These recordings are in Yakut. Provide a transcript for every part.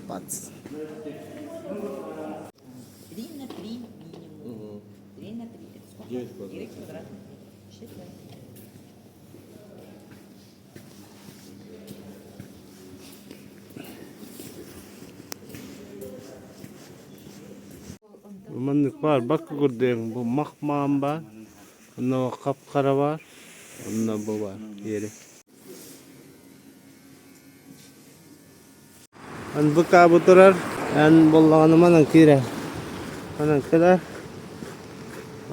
Бац. 3 на 3 минимум. 3 на 3. Это сколько? 9 квадратных метров. Считай. Маннык баар бакка курдук бу мах маан баар, онно хап-хара баар, онно бу баар иэри. НБК бу турар, эн буоллаҕына манан киирэ. Манан кэлэр,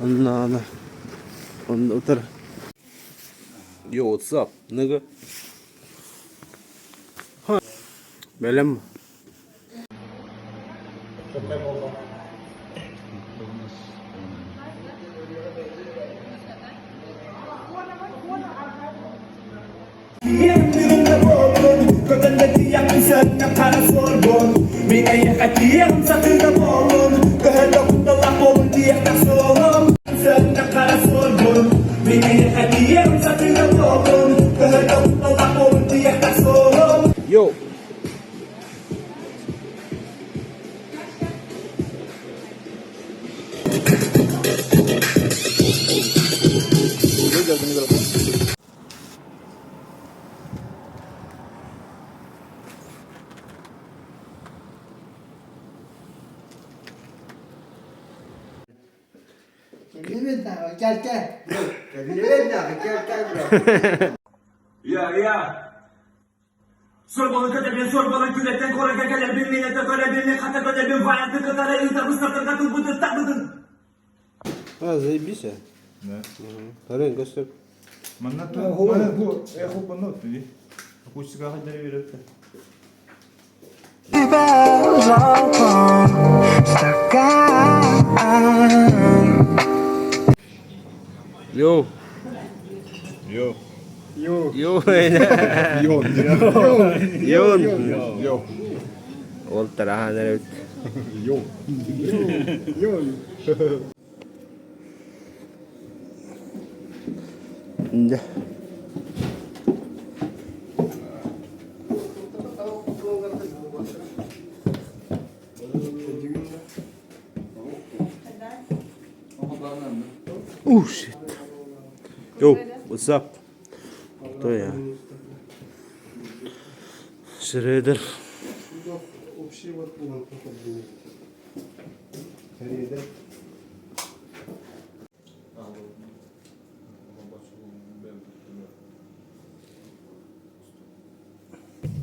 онно аны онно утар. Yo, what's up, nigga? Бэлэм. Yo! Я, я. Сорбону көтөбүн, сорбону күлэттэн куоракка кэлэрбин, мин этэ көрөбүн, мин хата көтөбүн, ваянты кытары ыытабын, сартарга тылбытын тахбытын. А, заебись, а. Да. Көрөн көстөр. Манна мана бу эхо банно туди. Акустика хадары берет. Yo. Yo. Yo. Йон. Йон. Йо. Ол тарахан эрэбит. Йо. Да. Oh shit. Yo, what's up? Кто я? Шредер.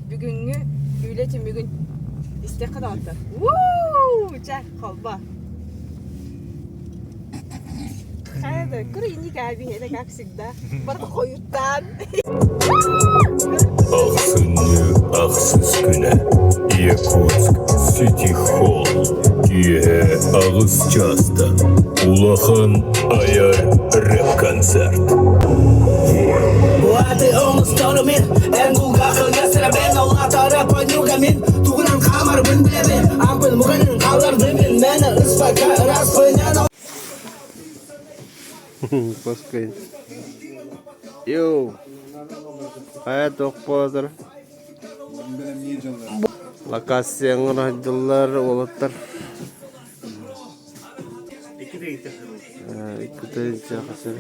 Бүгүҥҥү үлэ түмүгүн истиэххэ даҕаны. Уу, чэ, холбо. Хайа да, курини кээбиһэнэ как всегда. Барыта хойутаан. Ахсынньы ахсыс күнэ Якутск Сити Холл киэһэ аҕыс чаастан улахан айар рэп-концерт. Уаты оҥостор мин, эн кулгаахыга сэрабен, олатара понюга мин, тугунан хаамарбын билэбин, ампын муганын хааллардым мин, мээнэ ыспакка ыраспынан Пускай. Yo. Хайа туох буолар? Локацияҥҥа дьыллар уолаттар. Икки хасыр.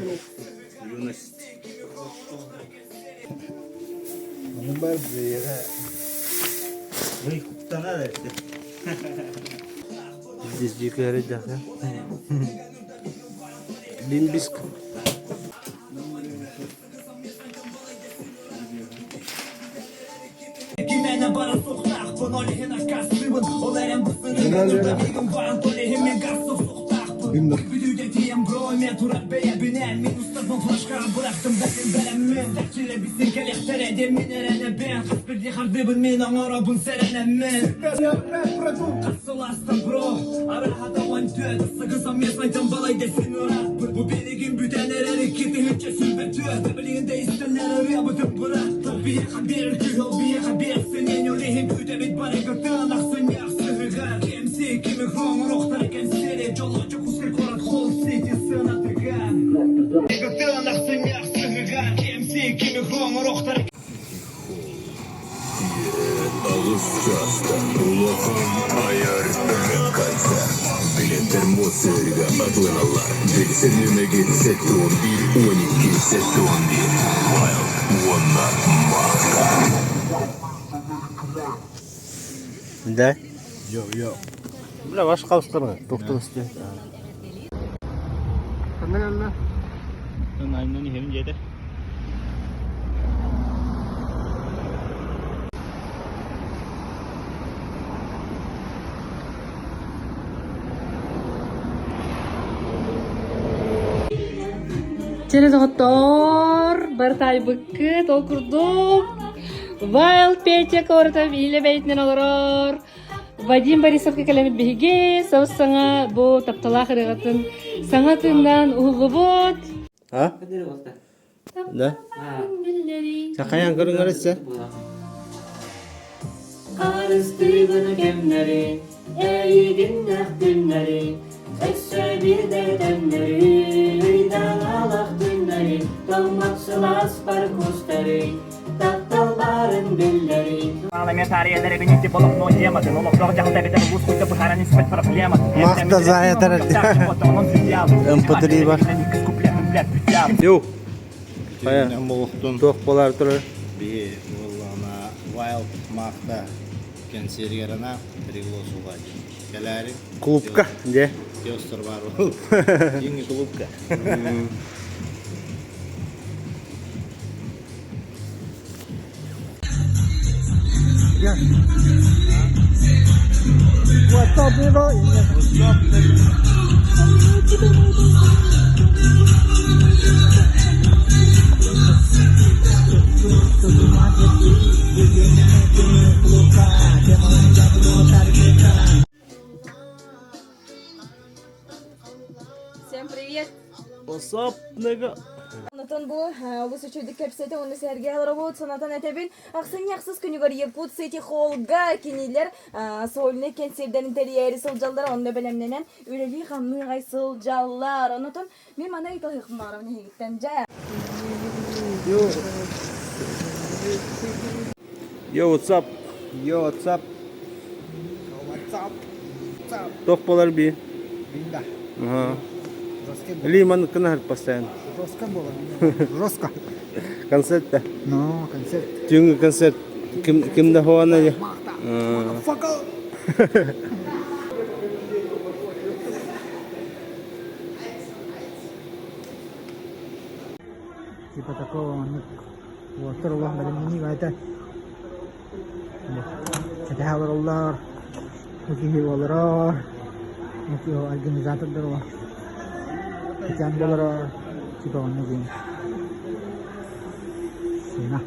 Здесь дьиэ Лимбиск. Аҕыс чаастан улахан айар рэп-концерт. Билеттэр Моцарга атыланаллар. Билсэр нүмэги 71 12 71 Wild уонна Маска. Да? Йо, йо. Бля, ваш қалыстырға. Тоқтың үсті. Қандай әлі? Айынан иһэрин дьиэтэ. Чэрэ доҕоттоор, бары таайбыккыт, ол курдук Wild Петя куоратым илэ бэйэтинэн олорор. Вадим Борисовка кэлэммит биһиги сабыс-саҥа бу тапталаах ырыаҕытын саҥа тыыннаан уһуллубут. А? Да? Сахаян көрүҥ Харыстыыбын кэмнэри, эйигиннэх күннэри, өссө биирдэ төннөрү, ыйдаҥалах күннэри, тоҥмот сылаас паркустары, таптал баарын биллэри. Махта заятар. МП3 бар. Ю. Хайа. Туох болар турар. Биһи буоллаҕына Wild Махта кэнсиэригэр анаан пригласуга диэн кэлээри Клубка, дьэ. Пёстр баар буол. Дьиҥи клубка. What's up, nigga? What's up, nigga? Всем привет! What's up, nigga? Онтон бу олус үчүгдүк кэпсэтэ уонна сэргээ олоробут санатан этэбин. Ахсынньы ахсыс күнүгэр Якут Сити Холлга кинилэр сольнай кэнсиэрдэрин тэрийээри сылдьаллар, онно бэлэмнэнэн үлэлии-хамныы аҕай сылдьаллар. Онотон мин маны ыйыталаһыахпын баҕарабын эһигиттэн дьэ. Yo, what's up? Yo, what's up? What's up? What's up? Туох болар би? Бинда. Ага. Жестко Лиман кынар постоянно. Жестко было. Жестко. Концерт да. Ну, концерт. Түүҥҥү концерт ким ким да хоана Махта. Motherfucker. Типа такого оннук уолаттар олох бэлэмнэнии баайта кэтэһэ олороллор бу киһи олорор бу киһи организатордар олор кэтээн да олорор типа оннук сына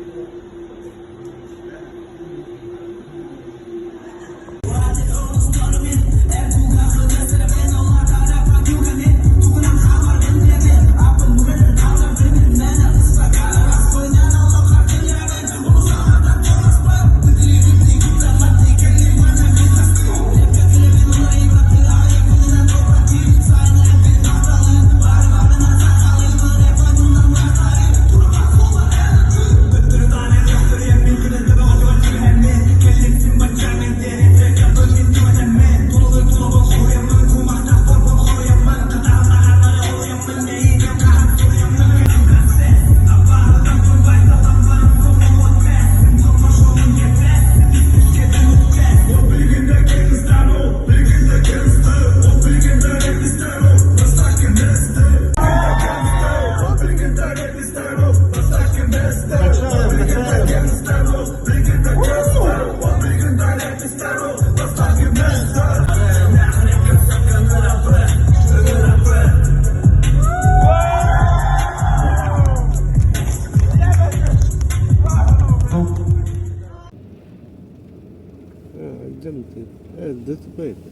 ДТП это.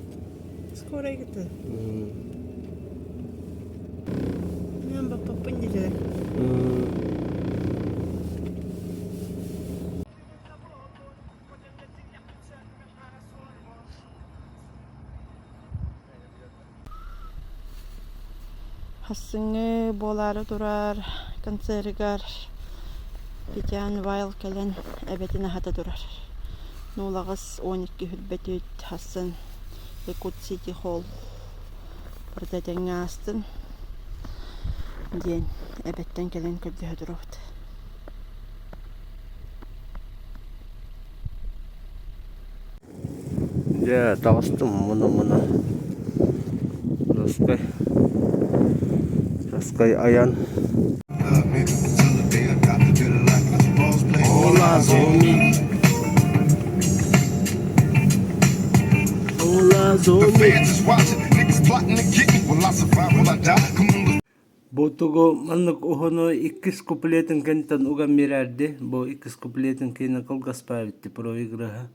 Скорая это. Мен баппаппын диэтилэр. Хассыҥҥы буолаары турар концерыгар Петян Вайл кэлэн эбэтин аһата турар. Нуулаҕыс 12 үрбэтит хассын Якут Сити Холл барыта этэҥҥэ аастын диэн эбэттэн кэлэн көрдөһө турабыт. Дьэ, таҕыстым муна-муна. Раскай. Раскай айан. All eyes on me. All eyes on me. Бу тугу маннык уһуну иккис куплетын кэнниттэн уган биэрэрди, бу иккис куплетын киинэ кылгаспаабитти проигрыһа.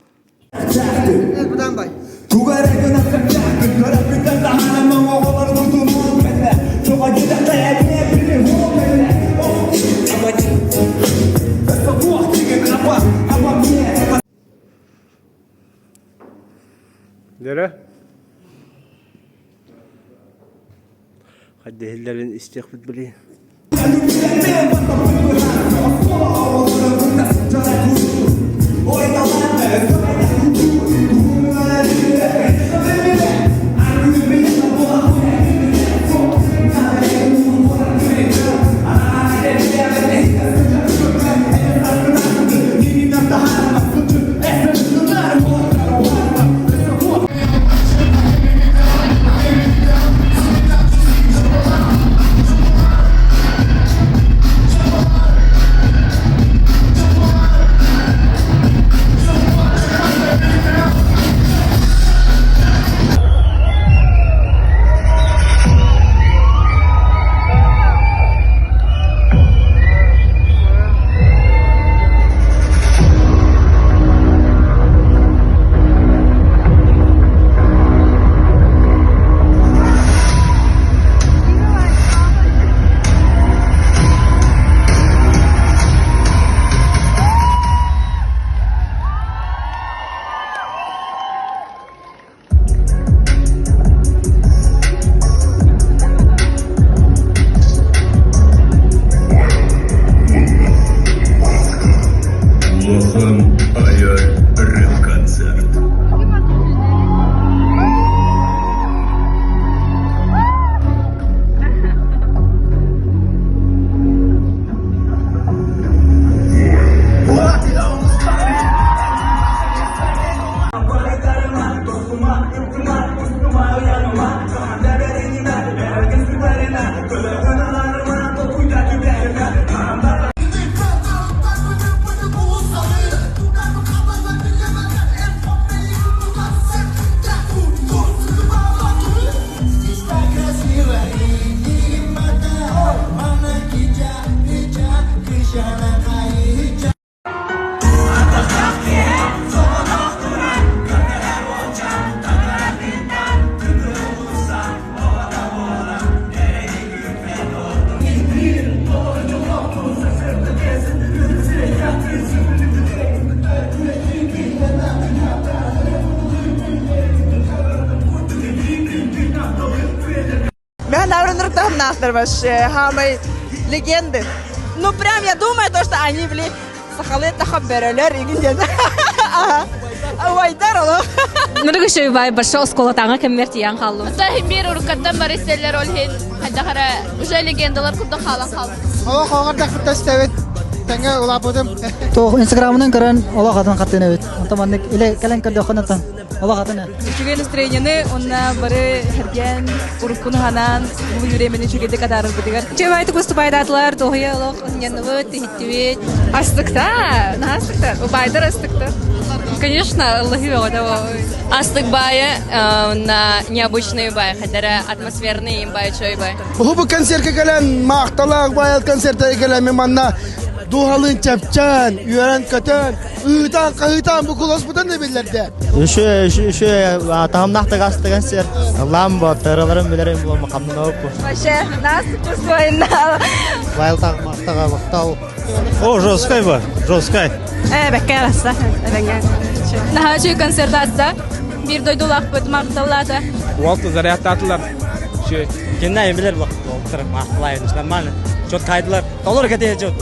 Дөрө Хайдыһиллэрин истиэхпит билии. Улахан айар рэп-концерт. Мен наастар вообще, хамай легенды. Ну прям я думаю, то, что они, блин, сахалы таха бөрөлөр игин диэн. Убайдар олох. Ныргышы бай баша осколатаңа кэммер тиийэн хааллым. Мир уруккаттан бары истэллэр ол иһин хайдах эрэ уже легендалар курдук хаалан хаалбыт. Олох оҕордахпыт истэбит. Тэҥҥэ улааппытым. Туох инстаграмынан көрөн олох атын хаттын эбит. Онтон маннык илэ кэлэн көрдөххүнэ олох атын. Үчүгэй настроениены уонна бары хэргээн, уруккуну ханаан, бу времени үчүгэйдик атаарарбытыгар. Чебайтык выступайдаатылар, туһуйа олох ынньанныбыт, иһиттибит. Астыкта, астыкта, убайдар астыкта. Конечно, Аллахи Астык баайы на необычный бай, хадара атмосферный бай, чой бай. Бу концертке кэлэн маахталаах баайал концертка кэлэн мен манна Дууһалыын чэпчээн, үөрэн-көтөн, ыытаан-хаһыытаан бу куласпытын да биллэрдэ. Үшө, үшө, үшө, таһымнаах тыгас сир. Ыллаам бо, тыраларын билэрим буолма хамнанабыт бу. Вообще, нас чувствуем. Вайл тагмактага мактал. О, жесткай ба, жесткай. Э, бэккэ араса. Наһаа үчүгэй концерт ааста. Биир дойдулаахпыт махталлаата. Уолту зарядтаатылар. Үчүгэй. Кеннәйин билер бак. Олтыр, макталайын, нормально. Чот кайдылар. Толор кете чот.